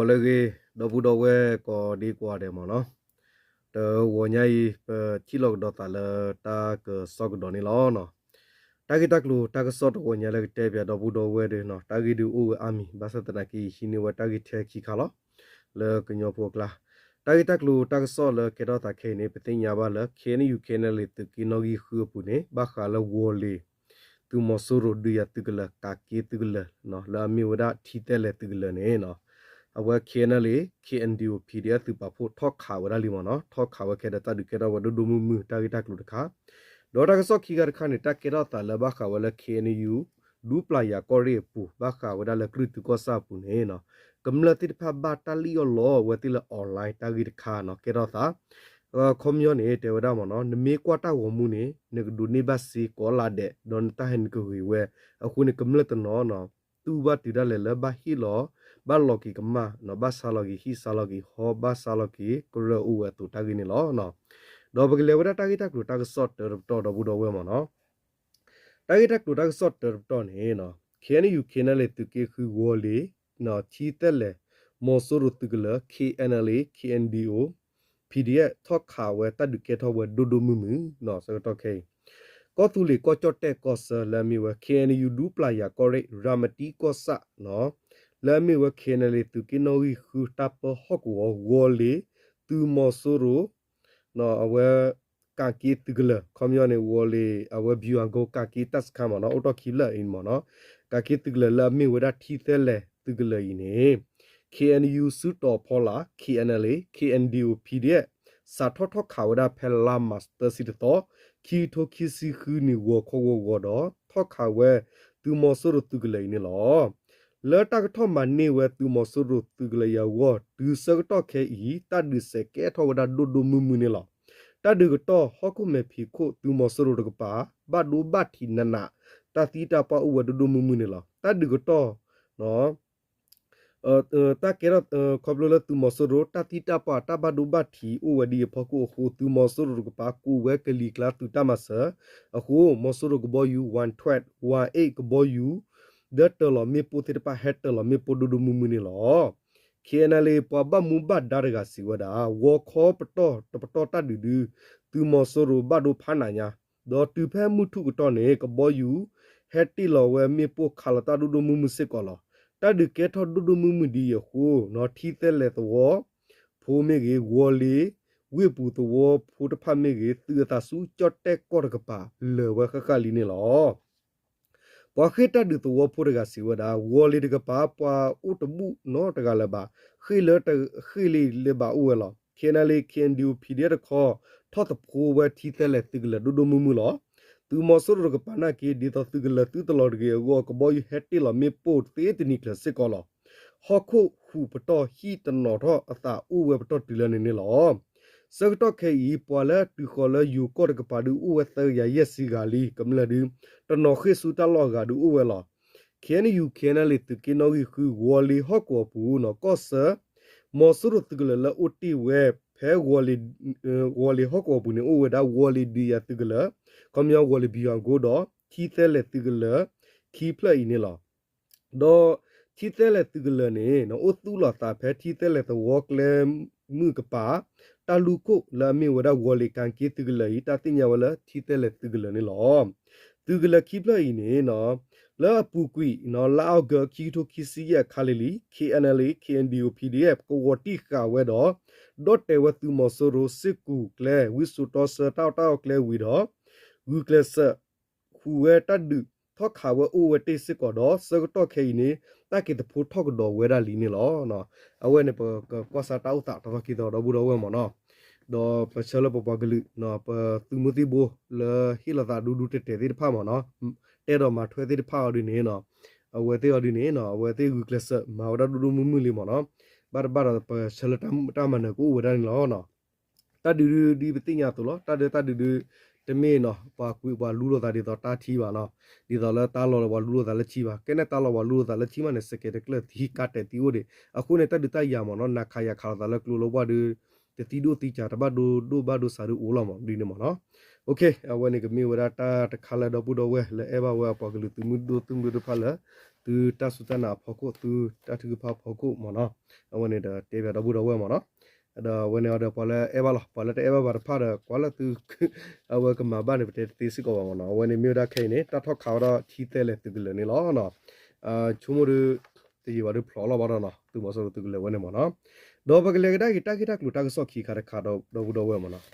လၢအဂ့ၤ ဒီပုၢ်ဒီဝဲၢ်ကိးဒံကိးဂၤဒဲးမ့ၢ်နီၤ, တဂီၤညါအံၤ ပထံၣ်လိာ်ကဒီးသးလၢတၢ်ကစီၣ်ကဒီးန့ၣ်လီၤ. တၢ်ဂ့ၢ်တၢ်ကျိၤတၢ်ကစီၣ်တဂီၤညါလၢကတဲပၠးဒီပုၢ်ဒီဝဲၢ်ဒီးနီၤ, တၢ်ဂ့ၢ်ဒုးအိၣ်ဝဲအါမံၤ ဘၣ်ဆၣ်သနာ်က့ ယဟံးန့ၢ်ဝဲတၢ်ဂ့ၢ်ထဲခံခါလီၤ လၢကညီဖိအကျါ. တၢ်ဂ့ၢ်တၢ်ကျိၤတၢ်ကစီၣ်လၢကဲထီၣ်သးခဲအံၤန့ၣ် ပသ့ၣ်ညါဘၣ်လၢ KNU KNLA သုးက့နီၣ်ဂံၢ်ဃုအပူၤန့ၣ် ဘၣ်ဃးလၢဝီၤလ့ၤ သုးမီၤစိရိၤဒုးယၤသုးကလၢၤ ကးက့သုးကလၢၤ လၢအမ့ၢ်ဝဲဒၣ်ထံသဲလဲၣ်သုးကလၢၤန့ၣ် အဝဲ KNLA KNDO PDF သုးပာ်ဖှိၣ်ထီၣ်ခးဝဲဒၣ်လံမ့ၢ်နီၤ, ထီၣ်ခးဝဲခဲဒီးတၢ်ဒုးကဲထီၣ်ဝဲဒိၣ်ဒိၣ်မုၢ်မုၢ် တၢ်ဂ့ၢ်တၢ်ကျိၤတခါ, ဒီးတၢ်ကစီၣ်ခံခါတခါန့ၣ် တၢ်ကဲထီၣ်သးလၢဘၣ်ဃးဝဲလၢ KNU ဒူပျၢ်ယၤကီၢ်ရ့ၣ်အပူၤ ဘၣ်ဃးဝဲဒၣ်လၢကြုၢ်တုကီၢ်ဆၣ်အပူၤန့ၣ် ကမျၢၢ်သ့ၣ်တဖၣ်ဘၣ်တၢ်လံၣ်အီၣ်လီအီၣ်ဝဲသ့ၣ်လၢ online တၢ်ဂ့ၢ်တခါနီၤ ကဲထီၣ်သး ခီပညီန့ၣ် တဲဝဲဒၣ်မ့ၢ်နီၤ, နမ့ၢ်ကွၢ်တၢ်ဂီၤမူန့ၣ် နကဒိးန့ၢ်ဘၣ်စ့ကိးလါဒဲး ဒီးနတၢ်ဟဲနကဂ့ၤဝဲ, အဃိန့ၣ် ကမျၢၢ်တနီၤနီၤ တူၢ်ဘၣ်တုၤဒၣ်လဲာ်လၢဘၣ်ဟ့ၣ်လီၤ ဘၣ်လီၤက့ၤကမၣ်နီၤ, ဘၣ်ဆါလီၤက့ၤဟံၣ် ဆါလီၤက့ၤဟီ ဘၣ်ဆါလီၤက့ၤကရၢၢ်အိၣ်ဝဲအသိးတၢ်ဂ့ၢ်န့ၣ်လီၤ. ဒီးပကလဲၤဝဲဒၣ်တၢ်ဂ့ၢ်တၢ်ကျိၤတၢ်ကစီၣ်တၢတပတီၢ်ဒီပုၢ်ဒီဝဲၢ်မ့ၢ်နီၤ, တၢ်ဂ့ၢ်တၢ်ကျိၤတၢ်ကစီၣ်တၢတပတီၢ်န့ၣ် KNU KNLA သုးက့ဃုဝီၤလ့ၤ ထံသဲလဲၣ် မီၤစိရိၤသုးကလၢၤ KNLA KNDO PDF ထီၣ်ခးဝဲတၢ်ဒုးကဲထီၣ်ဝဲဒိၣ်ဒိၣ်မုၢ်မုၢ်နီၤ ဆၢကတီၢ်ခဲအံၤ ကီၢ်သူလ့ၤကီၢ်ကၠီၣ်တဲၣ်ကီၢ်ဆၢလၢအမ့ၢ်ဝဲ KNU ဒူပျၢ်ယၤကီၢ်ရ့ၣ် ရၤမတံကီၢ်ဆၣ်နီၤ လၢအမ့ၢ်ဝဲ KNLA သုးက့နီၣ်ဂံၢ်ဃုတၢ်ပၢဟီၣ်ကဝီၤ ဝီၤလ့ၤ သုးမီၤစိရိၤ အဝဲ ကးက့သုးကလၢၤ ခီပညီန့ၣ် ဝီၤလ့ၤ အဝဲ ဗျူဟာကုန်း ကးက့တၢ်စခန်းမ့ၢ်နီၤ အိၣ်တ့ၢ်ခံဖျၢၣ်အံၤမ့ၢ်နီၤ ကးက့သုးကလၢၤလၢအမ့ၢ်ဝဲဒၣ်ထံသဲလဲၣ်သုးကလၢၤအံၤန့ၣ် KNU စုတီၤဖီလာ် KNLA KNDO PDF စးထီၣ်ထီၣ်ခးဝဲဒၣ်ဖဲလါမၢ်ၡးသၢဆံတသီ ခံကထိခံဆံဃုနံၣ် ဂီၤခီဂီၤဂီၤဒီး ထီၣ်ခးဝဲ သုးမီၤစိရိၤသုးကလၢၤအံၤန့ၣ်လီၤ. လၢတၢ်ကထီၣ်မၤန့ၢ်ဝဲသုးမီၤစိရိၤသုးကလၢၤအံၤအဂီၢ် တုၤဆၢကတီၢ်ခဲအံၤ တၢ်ဒုးစဲးကဲထီၣ်ဝဲဒၣ်ဒိၣ်ဒိၣ်မုၢ်မုၢ်န့ၣ်လီၤ. တၢ်ဒုးကတီၢ်ဟီၣ်ခိၣ်မဲာ်ဖံးခိၣ် သုးမီၤစိရိၤတကပၤ ဘၣ်ဒိဘၣ်ထံးနးနး တၢ်သံတၢ်ပှၢ်အိၣ်ဝဲဒိၣ်ဒိၣ်မုၢ်မုၢ်န့ၣ်လီၤ. တၢ်ဒုးကတီၢ် တၢ်ကဲထီၣ် ခီဖျိလၢသုးမီၤစိရိၤ တၢ်သံတၢ်ပှၢ်တၢ်ဘၣ်ဒိဘၣ်ထံးအိၣ်ဝဲဒ်အံၤအဖီခိၣ်အဃိ သုးမီၤစိရိၤတကပၤ ကူးဝဲကလံၤကျါသုးတၢ်မၤစၢၤအဃိ မီၤစိရိၤကဘီယူၤ one twelve one eight ကဘီယူၤ ဒီးတၢၤလီၤမ့ၣ်ပိၢ်သ့ၣ်တဖၣ် ဟဲတၢၤလီၤမ့ၣ်ပိၢ်ဒိၣ်ဒိၣ်မုၢ်မုၢ်န့ၣ်လီၤ. KNLA ပှၤဘၣ်မူဘၣ်ဒါတဂၤစံးဝဲဒၣ် ဂီၤခီပတီၢ်တပတီၢ်တၢ်ဒုးဒုး သုးမီၤစိရိၤဘၣ်ဒိဖးနးညါ ဒီးတုၤဖဲမုၢ်ထူၣ်ကတီၢ်န့ၣ် ကဘီယူၤ ဟဲတ့ၢ်လီၤဝဲမ့ၣ်ပိၢ်ခးလီၤတၢ်ဒိၣ်ဒိၣ်မုၢ်မုၢ်စ့ၢ်ကီးလီၤ. တၢ်ဒုးကဲထီၣ်ဒိၣ်ဒိၣ်မုၢ်မုၢ်ဒ်အံၤအဃိ ထံသဲလဲၣ်သဝီဖိမ့ၢ်ဂ့ၤ ဝီၤလ့ၤ ဝ့ၢ်ပူၤသဝီဖိတဖၣ်မ့ၢ်ဂ့ၤ သုးအသးဆူကၠီၣ်တဲၣ်ကီၢ်တကပၤ လၢာ်ဝဲဃၣ်ဃၣ်လံန့ၣ်လီၤ. ပှၤဃ့ၢ်တၢ်ဒုးသဝီဖိတဂၤစံးဝဲဒၣ် ဝီၤလ့ၤတကပၤ ပှၤအိၣ်တဘူၣ်နီတဂၤလၢၤဘၣ်, ဃ့ၢ်လၢတဃ့ၢ်လံလၢၤဘၣ်အိၣ်ဝဲလီၤ. KNLA KNDO PDF တခီ ထီၣ်သဖှိဝဲထံသဲလဲၣ်သုးကလၢၤဒိၣ်ဒိၣ်မုၢ်မုၢ်လီၤ. သုးမီၤစိရိၤတကပၤနာ်က့ ဒ်သိးသုးကလၢၤသုတလီၤတဂ့ၤအဂီၢ် ကဘီယူၤဟဲတ့ၢ်လီၤမ့ၣ်ပိၢ်သ့တနံၤကျၢၤစ့ၢ်ကီးလီၤ. ဟီၣ်ခိၣ်ဟူးပတီၢ်ဟံၣ်တနီၤထီၣ်အသးအိၣ်ဝဲပတီၢ်တုၤလၢန့ၣ်န့ၣ်လီၤ. ဆၢကတီၢ်ခဲအံၤ ပှၤလၢအတုၤဃီၤလၢယိၤကီၢ်တကပၤဒုးအိၣ်ဝဲသၢကယၤယဲၢ်ဆံဂၤလံ, ကမျၢၢ်ဒုး တနီၤဃ့ၢ်ဆူတၢ်လီၢ်အဂၤဒုးအိၣ်ဝဲလီၤ. KNU KNLA သုးက့နီၣ်ဂံၢ်ဃု ဝီၤလ့ၤဟီၣ်ကဝီၤပူၤနီၤ ကီၢ်ဆၢ မီၤစိရိၤသုးကလၢၤလၢအိၣ်တ့ၢ်ဝဲ ဖဲ ဝီၤလ့ၤဟီၣ်ကဝီၤပူၤန့ၣ် အိၣ်ဝဲဒၣ်ဝီၤလ့ၤဒုးယၤသုးကလၢၤ ခီပညီဝီၤလ့ၤဘံယီၤကိဒီး ထံသဲလဲၣ်သုးကလၢၤ ခံဖျၢၣ်အံၤန့ၣ်လီၤ. ဒီးထံသဲလဲၣ်သုးကလၢၤန့ၣ် အိၣ်သူၣ်လီၤသးဖဲထံသဲလဲၣ်သဝီကျဲမုၢ်ကပၤ တၢ်လူၢ်ခိၣ်လၢအမ့ၢ်ဝဲဒၣ်ဝီၤလ့ၤကးက့သုးကလၢၤအံၤ တၢ်သ့ၣ်ညါဝဲလၢထံသဲလဲၣ်သုးကလၢၤန့ၣ်လီၤ. သုးကလၢၤခံဖျၢၣ်အံၤန့ၣ် လၢအပူၤကွံာ် လါအီကူး ခံကထိခံဆံယဲၢ်အခါလံၤလံၤ KNLA KNDO PDF ကဝီၤတံၢ်ဃာ်ဝဲဒီး ဒီၣ်တဲာ်ဝဲသုးမီၤစိရိၤ စ့ၢ်ကူၣ်ကျဲ ဝံစိာ်တီဆၢတၢ်အီၣ်တၢ်အီကျဲဝံၤဒီး ဂုာ်ကျဲးစၢး ဟူးဝဲတၢ်ဒုးထီၣ်ခးဝဲအိၣ်ဝဲတ့ၢ်စ့ၢ်ကီးဒီး ဆၢကတီၢ်ခဲအံၤန့ၣ် တၢ်က့ၤသဖှိထီၣ်ကဒီးဝဲဒၣ်လံန့ၣ်လီၤ. အဝဲန့ၣ် ပကကွၢ်စၢ်တၢ်အိၣ်သးတၢ်သီခံသီဒီပုၢ်ဒီဝဲၢ်မ့ၢ်နီၤ, ဒီးပဆၢလၢပပှၤကလုာ် ပသုးမုၢ်သံၣ်ဘိလၢဟ့ၣ်လီၤသးဒူဒူတဲာ်တဲာ်သ့ၣ်တဖၣ်မ့ၢ်နီၤ, တဲဒီးမၤထွဲသ့ၣ်တဖၣ်အီၤဒုန့ၣ် အဝဲသ့ၣ်အီၤဒုန့ၣ် အဝဲသ့ၣ်ဂုာ်ကျဲးစၢးမၤဝဲဒၣ်ဒိၣ်ဒိၣ်မုၢ်မုၢ်လံမ့ၢ်နီၤ, ဘၣ်တဘၣ်ဒီးပဆၢလၢတၢ်မၤနၢၤကအိၣ်ဝဲဒၣ်န့ၣ်လီၤ. တၢ်ဒုးဒုဒ်ပသ့ၣ်ညါအသိးလီၤ. တၢ်ဒုးတၢ်ဒုးဒု တမ့ၢ်နီၤ ပှၤကွံာ်ပှၤလူလီၤသးဒ်သိးတၢ်ထံဘၣ်နီၤ, ဒ်သိးလၢတၢ်လီၢ်လၢပှၤလူလီၤသးလၢထံဘၣ်. ကဲန့ၣ်တၢ်လီၢ်ပှၤလူလီၤသးလၢထံမးန့ၣ် စဲးကဲးတကျၢၢ်သံ ကါတဲာ်သံအိၣ်ဒံး. အဃိန့ၣ် တၢ်ဒုးတၢ်ယၤမ့ၢ်နီၤ နၤခးယၤခးလီၤသးလၢကျိလၢပှၢ်ဒု တသံဒိၣ်သံကၢ် တဘၣ်ဒိဒိၣ်ဘၣ်ဒိဆးဒုအိၣ်လီၤမး ဒ်န့ၣ်မ့ၢ်နီၤ. အဝဲန့ၣ်ကမ့ၢ်ဝဲဒၣ်တၢ်တခါလၢဒီပုၢ်ဒီဝဲၢ်လၢအဲၣ်ဘၣ်ဝဲအပှၤကလုာ်သုးမုၢ်ဒိၣ်သုးမုၢ်ဒိၣ်တဖၣ်လၢ သုတၢ်စူၢ်တၢ်နာ်အဖီခိၣ် သုတၢ်ထုကဖၣ်အဖီခိၣ်မ့ၢ်နီၤ, အဝဲန့ၣ်ဒီးတဲဘၣ်ဒီပုၢ်ဒီဝဲၢ်မ့ၢ်နီၤ, ဒီးအဝဲန့ၣ်အီၤဒီးပှၤလၢအဲၣ်ဘၣ်လီၤ ပှၤလၢတအဲၣ်ဘၣ်ဘၣ်တဖၣ်ဒီး ကွၢ်လၢသု အဝဲကမၤဘၣ်န့ၣ် ပတဲတသ့စ့ၢ်ကီးဘၣ်မ့ၢ်နီၤ, အဝဲန့ၣ်မ့ၢ်ဝဲဒၣ်ခဲအံၤန့ၣ် တၢ်ထီၣ်ခးဝဲဒီးထံသဲလဲၤသုးကလၢၤန့ၣ်လီၤ. ဆိကမိၣ်ဒီး တယံာ်ဘၣ်ဒီးဖျိးလီၤဘၣ်ဒီးနီၤ သုးမီၤစိရိၤသုးကလၢၤဝဲန့ၣ်မ့ၢ်နီၤ, ဒီးပကလဲၤကဒါက့ၤတၢ်ဂ့ၢ်တၢ်ကျိၤတၢ်ကစီၣ်ခံခါတခါ ဒီပုၢ်ဒီဝဲၢ်မ့ၢ်နီၤ,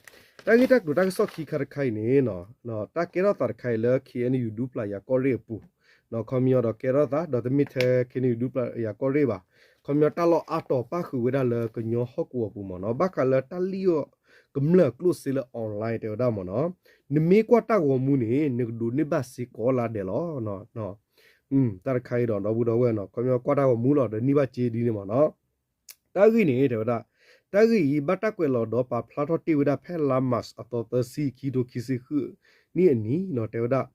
တၢ်ဂ့ၢ်တၢ်ကျိၤတၢ်ကစီၣ်ခံခါတခါအံၤန့ၣ် တၢ်ကဲထီၣ်သးတခါအံၤလၢ ခ့ၣ်အဲၣ်ယူၣ် ဒူပျၢ်ယၤကီၢ်ရ့ၣ်အပူၤ, ခီပညီဒီးကဲထီၣ်သး ဒီးတမ့ၢ်ထဲ ခ့ၣ်အဲၣ်ယူၣ် ဒူပျၢ်ယၤကီၢ်ရ့ၣ်ဘၣ်, ခီပညီတၢ်လီၢ်အါတီၤပၣ်ဃုာ်ဝဲဒၣ်လၢကညီဟီၣ်ကဝီၤပူၤမ့ၢ်နီၤ, ဘၣ်ဃးလၢတၢ်လံၣ်အီၣ်ကမျၢၢ်အကျိၣ်စ့လၢ online တဲဝဲဒၣ်မ့ၢ်နီၤ, နမ့ၢ်ကွၢ်တၢ်ဂီၤမူန့ၣ် နကဒိးန့ၢ်ဘၣ်စ့ကိးလါဒဲးလီၤ. တၢ်တခါအံၤဒီး ဒီပုၢ်ဒီဝဲၢ်နီၤ ခီပညီကွၢ်တၢ်ဂီၤမူလီၤ ဒီးန့ၢ်ဘၣ်စ့ဒ်န့ၣ်မ့ၢ်နီၤ, တၢ်ဂ့ၢ်န့ၣ် တဲဝဲဒၣ်, တၢ်ဂ့ၢ်အံၤ ဘၣ်တၢ်ကွဲးလီၤဒီးပာ်ဖျါထီၣ်တ့ၢ်ဝဲဒၣ်ဖဲလါမၢ်ၡးအသီသၢဆံ ခံကထိခံဆံဃုနံၣ်အနံၤ တဲဝဲဒၣ်,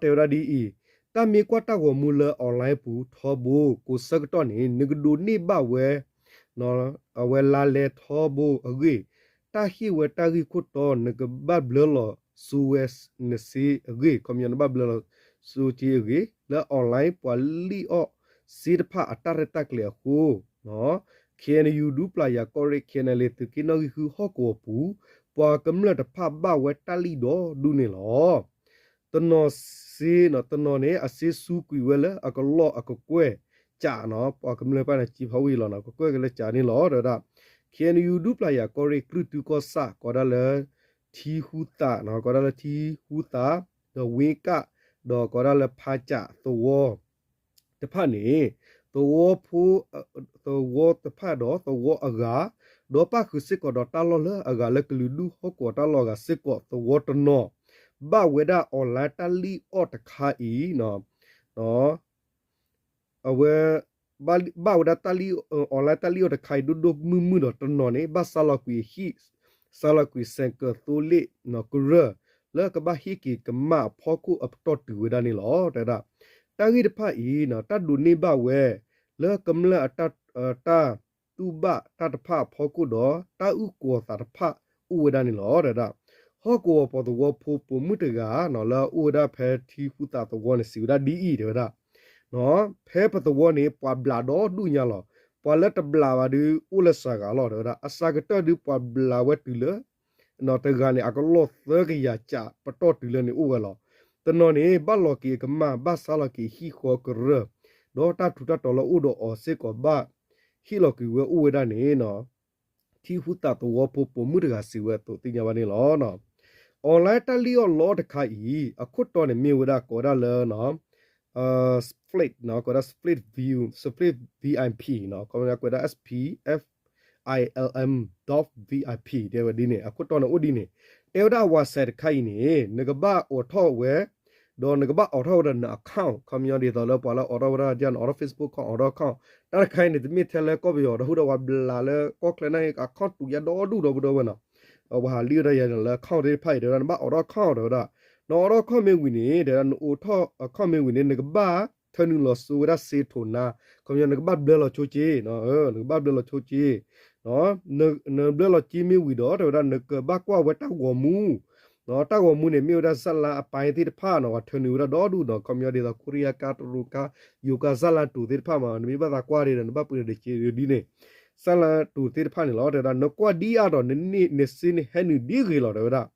တဲဝဲဒၣ်ဒ်အံၤ, တၢ်မ့ၢ်ကွၢ်တၢ်ဂီၤမူလၢ online ပူၤထီဘိကိးဆၢကတီၢ်န့ၣ် နကဒိးန့ၢ်ဘၣ်ဝဲ အဝဲလါလဲထီဘိအဂ့ၢ်, တၢ်ဟ့ၣ်ဝဲတၢ်ဂ့ၢ်ခိၣ်တီ နကဘၣ်ဘျၢလီၤစိဝဲနစ့အဂ့ၢ်, ခီပညီနဘၣ်ဘျၢလီၤစိက့အဂ့ၢ် လၢ online ပှၤလံၣ်အီၣ်စ့တဖၣ်အတၢ်ရဲၣ်တၢ်ကျဲၤအဃိ ခ့ၣ်အဲၣ်ယူၣ် ဒူပျၢ်ယၤကီၢ်ရ့ၣ် ခ့ၣ်အဲၣ်ယူၣ် သုးက့နီၣ်ဂံၢ်ဃုဟီၣ်ကဝီၤပူၤ ပှၤကမျၢၢ်တဖၣ်ဘၣ်ဝဲတၢ်လံၣ်ဒီဒူၣ်န့ၣ်လီၤ. တနီၤစ့ တနီၤန့ၣ် အစ့စူကွံာ်ဝဲလၢအကလီၢ်အကကွဲၢ်ကးနီၤ, ပှၤကမျၢၢ်တဖၣ်န့ၣ် စ့ဖးဝံၤလီၤနီၤ ကကွဲၢ်က့ၤလၢကးန့ၣ်လီၤ တဲဝဲဒၣ်, ခ့ၣ်အဲၣ်ယူၣ် ဒူပျၢ်ယၤကီၢ်ရ့ၣ် ကြုၢ်တုကီၢ်ဆၣ် ကိးဒၣ်လၢ ထံဟူသး ကိးဒၣ်လၢထံဟူသး ဒီးဝ့ကၣ် ဒီးကိးဒၣ်လၢဖါကးသဝီ တဖၣ်န့ၣ် သဝီဖိ သဝီတဖၣ်ဒီးသဝီအဂၤ, ဒီးပၣ်ဃုာ်စ့ၢ်ကီးဒီးတၢ်လီၢ်လၢအဂၤလၢကလုာ်ဒူၣ်ဟီၣ်ကဝီၤတၢ်လီၢ်အဂၤစ့ၢ်ကီး သဝီတနီၤ ဘၣ်ဝဲဒၣ် online တၢ်လံၣ်အီၣ်တခါအံၤ အဝဲ ဘၣ်ဝဲဒၣ်တၢ်လံၣ် online တၢ်လံၣ်အီၣ်တခါအံၤ ဒိၣ်ဒိၣ်မုၢ်မုၢ်ဒီးတနီၤန့ၣ် ဘၣ်ဆါလီၤကွံာ်အဟံၣ်, ဆါလီၤကွံာ် ဆိုင်ကယ် သိလ့ၣ် ကရၢၢ် လၢကဘၣ်ဟ့ၣ်က့ၤကမၣ်အဖီခိၣ်အပတီၢ်တုၤဝဲဒၣ်န့ၣ်လီၤ တဲဝဲဒၣ်. တၢ်ဂ့ၢ်တဖၣ်အံၤ တၢ်ဒိးန့ၢ်ဘၣ်ဝဲ လၢကမျၢၢ်အတၢ် တၢ်တူၢ်ဘၣ်တၢ်တဖၣ်အဖီခိၣ်ဒီး တၢ်အုၣ်ကီၤသးတဖၣ်အိၣ်ဝဲဒၣ်န့ၣ်လီၤ တဲဝဲဒၣ်. ဟီၣ်ကဝီၤပှၤသဝီဖိပိာ်မုၣ်တဂၤ လၢအအိၣ်ဝဲဒၣ်ဖဲထံဟူသးသဝီန့ၣ် စံးဝဲဒၣ်ဒ်အံၤ တဲဝဲဒၣ်, ဖဲပသဝီန့ၣ် ပှၤဘျးဒီဒူၣ်ညါလီၤ. ပှၤလၢတဘျးဘၣ်ဒီး အိၣ်လၢစှၤဂၤလီၤ တဲဝဲဒၣ်. အစှၤကတၢၢ်ဒီးပှၤဘျးဝဲတုၤလၢ တဂၤန့ၣ် အကလီၢ်သၢကယၤကးပတီၢ်တုၤလၢန့ၣ်အိၣ်ဝဲလီၤ. တနီၤန့ၣ် ဘၣ်လီၤက့ၤအကမၣ် ဘၣ်ဆါလီၤက့ၤဟံၣ်ဃီကရၢၢ် ဒီးတၢ်ထူးတၢ်တီၤလၢအိၣ်ဒီးအီၤစ့ၢ်ကီးဘၣ် ဟ့ၣ်လီၤကွံာ်ဝဲအိၣ်ဝဲဒၣ်န့ၣ် ထံဟူသးသဝီဖိပိာ်မုၣ်တဂၤစံးဝဲအသိးသ့ၣ်ညါဘၣ်န့ၣ်လီၤ. online တၢ်လံၣ်အီၣ်လီအီၣ်တခါအံၤ အခိၣ်တီန့ၣ်မ့ၢ်ဝဲဒၣ်ကိးဝဲဒၣ်လၢ split ကိးဝဲဒၣ် split view split VIP ကိးဝဲဒၣ် S P F I L M dot V I P တဲဝဲဒ်န့ၣ် အခိၣ်တီန့ၣ်အိၣ်ဒ်န့ၣ် တဲဝဲဒၣ်အဝၤစဲးတခါအံၤန့ၣ် နကဘၣ်အိးထီၣ်ဝဲ ဒီးနကဘၣ်အိးထီၣ်ဝဲဒီးန account ခီပညီဒ်သိးလၢပှၤလၢအိးထီၣ်ဝဲဒၣ် နအိးထီၣ် Facebook account အိးထီၣ် account တၢ်တခါအံၤန့ၣ် တမ့ၢ်ထဲလၢကီၢ်ပယီၤဒီး ဟူဒီးပှၤဘျးလၢကီၢ်ချၢန့ၣ် account တူာ်ယါဒီဒူၣ်ဒီပုၢ်ဒီဝဲၢ်နီၤ. ပှၤဟးလံၣ်ဝဲဒၣ်ယၤန့ၣ်လၢ account သ့ၣ်တဖၣ်အံၤ တဲဝဲဒၣ် နဘၣ်အိးထီၣ် account တဲဝဲဒၣ်. နအိးထီၣ် account မ့ၢ်ဝံၤန့ၣ် တဲဝဲဒၣ် နအိးထီၣ် account မ့ၢ်ဝံၤန့ၣ် နကဘၣ်ထၢနုာ်လီၤစိဝဲဒၣ်စ့ထိးနါ ခီပညီနကဘၣ်ဘျၢလီၤဆိက့ နကဘၣ်ဘျၢလီၤဆိက့ နဘျၢလီၤစ့မ့ၢ်ဝံၤဒီး တဲဝဲဒၣ် နကဘၣ်ကွၢ်ဝဲတၢ်ဂီၤမူ တၢ်ဂီၤမူန့ၣ် မ့ၢ်ဝဲဒၣ်ဇာတ်လမ်းအပိုင်းသ့ၣ်တဖၣ်နီၤ ပှၤထၢနုာ်ဝဲဒၣ်ဒီဒူၣ်နီၤ ခီပညီဒ်သိး ခိရံယါကါ တရူးကါ ယိၤကါ ဇာတ်လမ်းတိုသ့ၣ်တဖၣ်မး နမ့ၢ်ဘၣ်သးကွၢ်ဒ်ဒီး နဘၣ်ပှ့ၤဒီးတက့ဒ်န့ၣ် ဇာတ်လမ်းတိုသ့ၣ်တဖၣ်န့ၣ်လီၤ တဲဝဲဒၣ် နကွၢ်ဒ်အါဒီး နစ့န့ၣ်ဟဲနုာ်ဒ်ဂ့ၤလီၤ တဲဝဲဒၣ်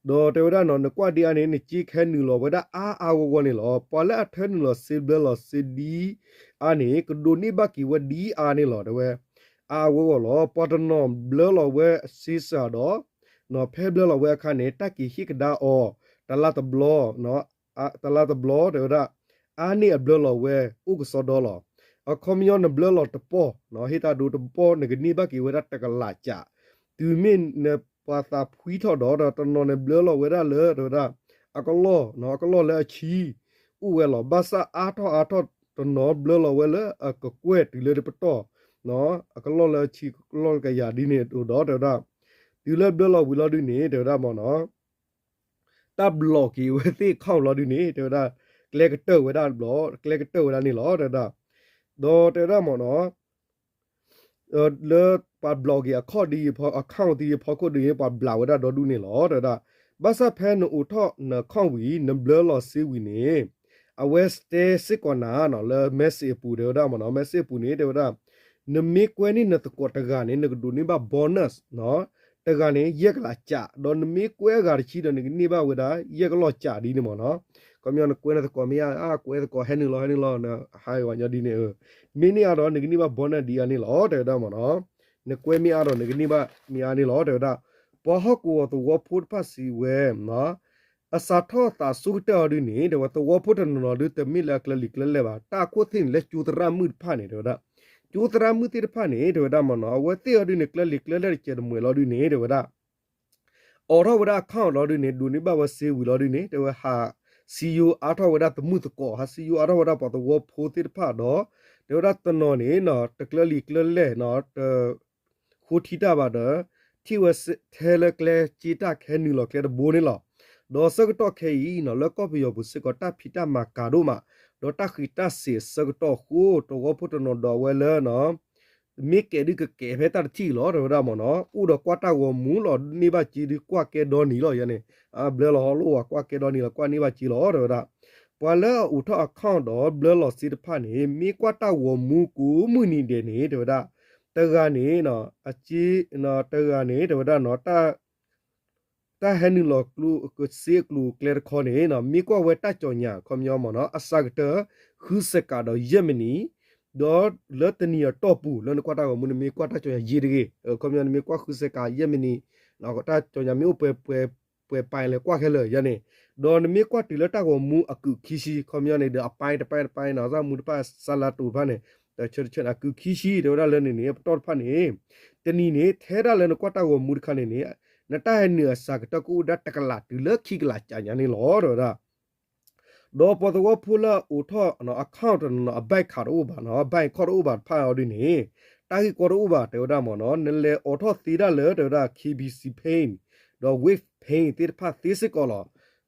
ဒီးတဲဝဲဒၣ်နီၤ နကွၢ်ဒ်အါန့ၣ် နစ့ကဟဲနုာ်လီၤဝဲဒၣ်အါအါဂီၢ်ဂီၢ်န့ၣ်လီၤ. ပှၤလၢအထၢနုာ်လီၤစ့ဘျၢလီၤစ့ဒ်အါန့ၣ် ကဒိးန့ၢ်ဘၣ်က့ၤဝဲဒ်အါန့ၣ်လီၤ တဲဝဲ အါအါဂီၢ်ဂီၢ်လီၤ. ပှၤတနီၤဘျၢလီၤဝဲစ့စှၤဒီး ဖဲဘျၢလီၤဝဲအခါန့ၣ် တၢ်က့ၤဟ့ၣ်ကဒါအီၤ တလါတဘျီ တလါတဘျီ တဲဝဲဒၣ် အါန့ၢ်အဘျၢလီၤဝဲ အိၣ်ကစီဒီလီၤ. အခီပညီနဘျၢလီၤတပီၢ် ဟ့ၣ်တၢ်ဒိတပီၢ် နကန့ၢ်ဘၣ်က့ၤဝဲဒၣ်တကလးကး တုၤမ့ၢ်နပှၤသးဖှံထီၣ်ဒီး တနီၤန့ၣ်ဘျၢလီၤဝဲဒၣ်လၢ တဲဝဲဒၣ် အကလီၢ် အကလီၢ်လၢအဆံ အိၣ်ဝဲလီၤ. ဘၣ်ဆၣ်အါထီၣ်အါထီၣ်တနီၤဘျၢလီၤဝဲလၢအကကွဲၢ်တုၤလၢတပတီၢ် အကလီၢ်လၢအဆံ ကလီၢ်လၢကယၤဒ်န့ၣ်အိၣ်ဒီး တဲဝဲဒၣ် တုၤလၢဘျၢလီၤဝံၤလီၤဒုးန့ၣ် တဲဝဲဒၣ်မ့ၢ်နီၤ တၢ်ဘျီးက့ၤဝဲသ့ၣ် account လီၤဒုးန့ၣ် တဲဝဲဒၣ် ကျဲကတၢၢ်ဝဲဒၣ်ဘျီ ကျဲကတၢၢ်ဝဲဒၣ်န့ၣ်လီၤ တဲဝဲဒၣ်. ဒီးတဲဝဲဒၣ်မ့ၢ်နီၤ လၢပှၤဘျီးက့ၤအခီၣ်ဒ်အံၤ account ဒ်အံၤအဖီခိၣ်ဒ်အံၤ ပှၤဘျးဝဲဒၣ်ဒီဒူၣ်န့ၣ်လီၤ တဲဝဲဒၣ်. ဘၣ်ဆၣ်ဖဲနအိးထီၣ်န account ဝံၤ နဘျၢလီၤစ့ဝံၤန့ၣ် အဝဲတဲစ့ၢ်ကီးနၤနီၤ လၢ message အပူၤ တဲဝဲဒၣ်မ့ၢ်နီၤ, message အပူၤန့ၣ် တဲဝဲဒၣ် နမ့ၢ်ကွဲန့ၢ်နသကိးတဂၤန့ၣ် နကဒိးန့ၢ်ဘၣ် bonus နီၤ, တဂၤန့ၣ် ယဲၢ်ကလးကး, ဒီးနမ့ၢ်ကွဲအဂၤတဆံဒီး နကန့ၢ်ဘၣ်ဝဲဒၣ် ယဲၢ်ကလီၢ်ကးဒ်န့ၣ်မ့ၢ်နီၤ. ခီပညီနကွဲနသကိးမ့ၢ်အါ ကွဲသကိးဟဲနုာ်လီၤ ဟဲနုာ်လီၤ ဟးဝဲညီဒ်န့ၣ်, မ့ၢ်န့ၢ်အါဒီး နကန့ၢ်ဘၣ် bonus ဒ်အါန့ၣ်လီၤ တဲဝဲဒၣ်မ့ၢ်နီၤ. နကွဲမ့ၢ်အါဒီး နကန့ၢ်ဘၣ်မ့ၢ်အါန့ၣ်လီၤ တဲဝဲဒၣ်. ပှၤဟီၣ်ကဝီၤသဝီဖိတဖၣ်စံးဝဲ အစးထီၣ်သးဆိကတၢၢ်အီၤဒ်န့ၣ် တဲဝဲ သဝီဖိတနီၤနီၤဒုး တမ့ၢ်လၢအကျၢၤလံာ်ကျၢၤလဲၢ်ဘၣ်, တၢ်အခိၣ်သ့ၣ်န့ၣ် လၢကၠိသရၣ်မုၣ်တဖၣ်န့ၣ် တဲဝဲဒၣ်, ကၠိသရၣ်မုၣ်သ့ၣ်တဖၣ်န့ၣ် တဲဝဲဒၣ်မ့ၢ်နီၤ အဝဲသ့ၣ်အီၤဒုးန့ၣ် ကျၢၤလံာ်ကျၢၤလဲၢ်တစဲးတမှဲၤလီၤဒုးန့ၣ် တဲဝဲဒၣ် အိးထီၣ်ဝဲဒၣ် account လီၤဒုးန့ၣ် ဒိးန့ၢ်ဘၣ်ဝဲစ့ဝံၤလီၤဒုးန့ၣ် တဲဝဲ ဟးစံယိၤအါထီၣ်ဝဲဒၣ်သမုၣ်သကိး, ဟးစံယိၤအါထီၣ်ဝဲဒၣ်ပှၤသဝီဖိသ့ၣ်တဖၣ်ဒီး တဲဝဲဒၣ်တနီၤန့ၣ်နီၤ တကျၢၤလံာ်ကျၢၤလဲၢ်နီၤ တ ဃိထံတၢ်ဘၣ်ဒီး ထံၣ်ဝဲထဲလၢကျဲစ့တၢ် ကဟဲနုာ်လီၤကျဲတဘိန့ၣ်လီၤ. ဒီးဆၢကတီၢ်ခဲအံၤနီၤ လၢကီၢ်ပယီၤပူၤစ့ၢ်ကီး တၢ်ဖံးတၢ်မၤကၤဒိၣ်မး, ဒီးတၢ်ဃံးတၢ်စ့ၤအဆၢကတီၢ်အဃိ သဝီဖိတနီၤဒီးအဝဲလၢ မ့ၢ်ကဲးဒုးကကဲးဖဲတၢ်တထံၣ်လီၤ တဲဝဲဒၣ်မ့ၢ်နီၤ, အိၣ်ဒီးကွၢ်တၢ်ဂီၤမူလီၤ န့ၢ်ဘၣ်စ့ဒုးကွၢ်ကဲဒီနံၤလီၤ ယဲန့ၣ်, ဘျၢလီၤဟီလိၣ်ဝဲ ကွၢ်ကဲဒီနံၤလီၤ ကွၢ်န့ၢ်ဘၣ်စ့လီၤ တဲဝဲဒၣ်. ပှၤလၢအအိးထီၣ် account ဒီးဘျၢလီၤစ့တဖၣ်န့ၣ် မ့ၢ်ကွၢ်တၢ်ဂီၤမူကိးမုၢ်နံၤဒဲးန့ၣ် တဲဝဲဒၣ်, တဂၤန့ၣ် အက တဂၤန့ၣ် တဲဝဲဒၣ်နီၤ တၢ်ဟဲနုာ်လီၤကျိ စ့အကျိၤအကျဲတခီန့ၣ်နီၤ မ့ၢ်ကွၢ်ဝဲတၢ်ကၠီၤညါ ခီပညီမ့ၢ်နီၤ အစှၤကတၢၢ် ဃုစဲးကးဒီးယဲၢ်မံးနံး, ဒီးလၢတနံၤအတီၢ်ပူၤ လၢနကွၢ်တၢ်ဂီၤမူ နမ့ၢ်ကွၢ်တၢ်ကၠီၤညါယဲၢ်တဂ့ၤ, ခီပညီနမ့ၢ်ကွၢ်ဃုစဲးကးယဲၢ်မံးနံး, တၢ်ကၠီၤညါမ့ၢ်အိၣ်ပှဲၤပှဲၤ ပှဲၤပာ်လဲၤကွၢ်ခဲလၢာ်ယဲန့ၣ်, ဒီးနမ့ၢ်ကွၢ်တုၤလၢတၢ်ဂီၤမူအကုးခံဆံ ခီပညီန့ၣ်ဒီး အပိုင်းတပိုင်းတပိုင်းနီၤ စၢ်မူတဖၣ် စၢ်လါတူာ်တဖၣ်န့ၣ် တဆၢတဆၢန့ၣ် အကုးခံဆံ တဲဝဲဒၣ်လၢန့ၣ်န့ၣ် ပတီၢ်တဖၣ်န့ၣ် တနံၤန့ၣ် ထဲဒၣ်လၢနကွၢ်တၢ်ဂီၤမူတခါန့ၣ်န့ၣ် နတၢ်ဟဲနုာ်အစှၤကတၢၢ်ကအိၣ်ဝဲဒၣ်တကလးတုၤလၢခံကလးကၠးညါန့ၣ်လီၤ တဲဝဲဒၣ်. ဒီးပှၤသဝီဖိလၢအအိးထီၣ် account တနီၤနီၤ အ bank card တအိၣ်ဘၣ်နီၤ bank account တအိၣ်ဘၣ်တဖၣ်အီၤဒ်န့ၣ် တၢ်ဂ့ၢ်ကီတအိၣ်ဘၣ် တဲဝဲဒၣ်မ့ၢ်နီၤ နလဲၤအိးထီၣ်သ့ဒၣ်လၢ တဲဝဲဒၣ် KBC Pay ဒီး Wave Pay သ့ၣ်တဖၣ်သ့စ့ၢ်ကီးလီၤ.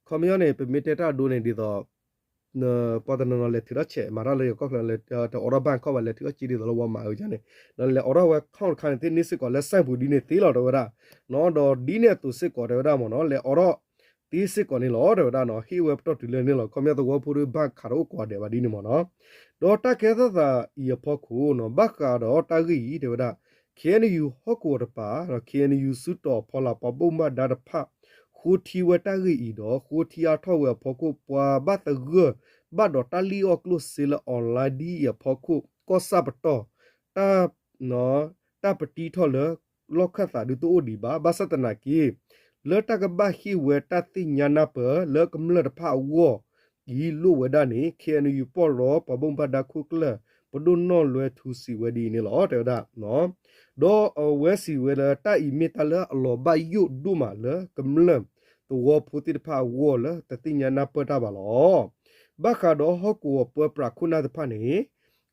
ခီပညီန့ၣ် ပမ့ၢ်တဲတၢ်အဒိန့ၣ် ဒ်သိး ပှၤတနီၤနီၤလဲၤထုးထီၣ်ဆဲး မၤထီၣ်လၢယကီၢ်ဖျၢၣ် တအိးထီၣ် bank account ဘၣ် လဲၤထုးထီၣ်စ့ဒ်သိးလၢ Walmart အန့ၣ်, ဒီးလဲၤအိးထီၣ်ဝဲ account တခါန့ၣ် သ့န့ၢ်စ့ၢ်ကီးလၢ စဲပူၤဒ်န့ၣ်သ့လီၤ တဲဝဲဒၣ်, ဒီးဒ်န့ၣ်အသိးစ့ၢ်ကီး တဲဝဲဒၣ်မ့ၢ်နီၤ လဲၤအိးထီၣ်သ့စ့ၢ်ကီးန့ၣ်လီၤ တဲဝဲဒၣ်နီၤ ဟ့ၣ်ဝဲပတီၢ်တုၤလၢန့ၣ်လီၤ. ခီပညီသဝီဖိဒီး bank card တအိၣ်ကိးဂၤဒဲးဘၣ်ဒ်န့ၣ်မ့ၢ်နီၤ. ဒီးတၢ်ကဲထီၣ်သးအံၤအဖီခိၣ်နီၤ ဘၣ်ဃးဒီးတၢ်ဂ့ၢ်အံၤ တဲဝဲဒၣ် KNU ဟီၣ်ကဝီၤတပၤ ဒီး KNU စုတီၤအဖီလာ်ပှၤဘၣ်မူဘၣ်ဒါတဖၣ် ဃိထံဝဲတၢ်ဂ့ၢ်အံၤဒီး ဃိထံအါထီၣ်ဝဲအဖီခိၣ် ပှၤဘၣ်သဂၢၢ်ဘၣ်ဒီးတၢ်လံၣ်အီၣ်ကျိၣ်စ့လၢ online ဒ်အံၤအဖီခိၣ် ကီၢ်ဆၣ်ပတီၢ် တၢ် တၢ်ပတံထီၣ်လၢ လီၢ်ခၢၣ်သးဒုးတအိၣ်ဒံးဘၣ် ဘၣ်ဆၣ်သနာ်က့ လၢတၢ်ကဘၣ်ဟ့ၣ်ဝဲတၢ်သ့ၣ်ညါနၢ်ပၢၢ်လၢကမျၢၢ်တဖၣ်အဂီၢ်အံၤ လိၣ်ဝဲဒၣ်န့ၣ် KNU ပီၢ်ရီပှၤဘၣ်မူဘၣ်ဒါခိၣ်ကျၢၢ် ပဒိၣ်နီၢ်လွဲထူစံးဝဲဒ်အံၤန့ၣ်လီၤ တဲဝဲဒၣ်. ဒီးအဝဲစံးဝဲလၢတၢ်အံၤမ့ၢ်တၢ်လၢအလီၤဘၣ်ယိၣ်ဒိၣ်မးလၢကမျၢၢ်သဝီဖိသ့ၣ်တဖၣ်အဂီၢ်လၢတသ့ၣ်ညါနၢ်ပၢၢ်တၢ်ဘၣ်လီၤ. ဘၣ်ဃးဒီးဟီၣ်ကဝီၤပၢပြးခိၣ်နၢ်တဖၣ်န့ၣ်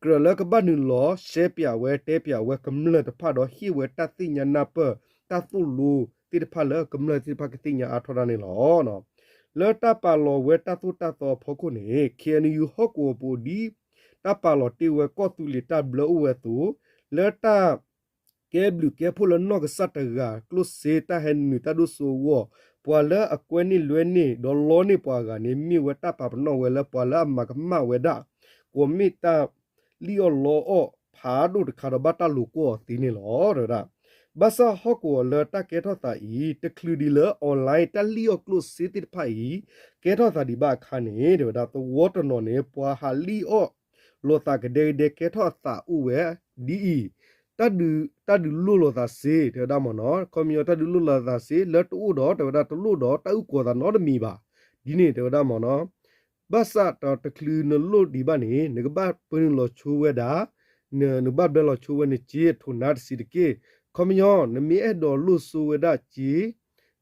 ကြၢးလၢကဘၣ်နုာ်လီၤ ရှဲပၠးဝဲ တဲပၠးဝဲကမျၢၢ်တဖၣ်ဒီးဟ့ၣ်ဝဲတၢ်သ့ၣ်ညါနၢ်ပၢၢ် တၢ်သိၣ်လိသ့ၣ်တဖၣ်လၢကမျၢၢ်သ့ၣ်တဖၣ်ကသ့ၣ်ညါအါထီၣ်တၢ်န့ၣ်လီၤ. လၢတၢ်ပာ်လီၤဝဲတၢ်သိၣ်တၢ်သီအဖီခိၣ်န့ၣ် KNU ဟီၣ်ကဝီၤပူၤဒ် တၢ်ပာ်လီၤတ့ၢ်ဝဲကီၢ်သူလ့ၤတၢ်ဘျၢအိၣ်ဝဲအသိး လၢတၢ် ကဲဘျုးကဲဖှိၣ်လၢနီၢ်ကစၢ်တဂၤကျိၣ်စ့တၢ်ဟဲနုာ်တၢ်ဒိၣ်စိအဂီၢ် ပှၤလၢအကွဲန့ၢ်လွဲန့ၢ်ဒီးလီန့ၢ်ပှၤအဂၤန့ၣ် မ့ၢ်ဝဲတၢ်ပာ်ပနီၣ်ဝဲလၢပှၤလၢအမၤကမၣ်ဝဲဒၣ် ကွီၢ်မ့ၢ်တၢ်လံၣ်အီၣ်လီအီၣ်ဖးဒိၣ်တခါဒီးဘၣ်တၢ်လိာ်ကွီၢ်အီၤသ့န့ၣ်လီၤ တဲဝဲဒၣ်. ဘၣ်ဆၣ်ဟီၣ်ကဝီၤလၢတၢ်ကဲထီၣ်သးအံၤ တချုးဒံးလၢ online တၢ်လံၣ်အီၣ်ကျိၣ်စ့သ့ၣ်တဖၣ်အံၤ ကဲထီၣ်သးဒံးဘၣ်အခါန့ၣ် တဲဝဲဒၣ် သဝီတနီၤန့ၣ် ပှၤဟးလံၣ်အီၣ်လိာ်သးကဒဲကဒဲကဲထီၣ်အသးအိၣ်ဝဲဒ်အံၤ တၢ်ဒုးလိၣ်လိာ်သးစ့ တဲဝဲဒၣ်မ့ၢ်နီၤ ခီပညီတၢ်ဒုးလိၣ်လိာ်သးစ့ လၢတအိၣ်ဒီး တဲဝဲဒၣ်တလိၣ်ဒီးတၢ်အုၣ်ကီၤသးနီတမံၤဘၣ် ဒ်န့ၣ် တဲဝဲဒၣ်မ့ၢ်နီၤ ဘၣ်ဆၣ်တချုးနလိၣ်ဒံးဘၣ်န့ၣ် နကဘၣ်ပၢနုာ်လီၤဆိဝဲဒၣ် နဘၣ်ဘျၢလီၤဆိဝဲနစ့ထိၣ်နါတစံးတက့ၢ်. ခီပညီ နမ့ၢ်အဲၣ်ဒိးလိၣ်ဆိဝဲဒၣ်စ့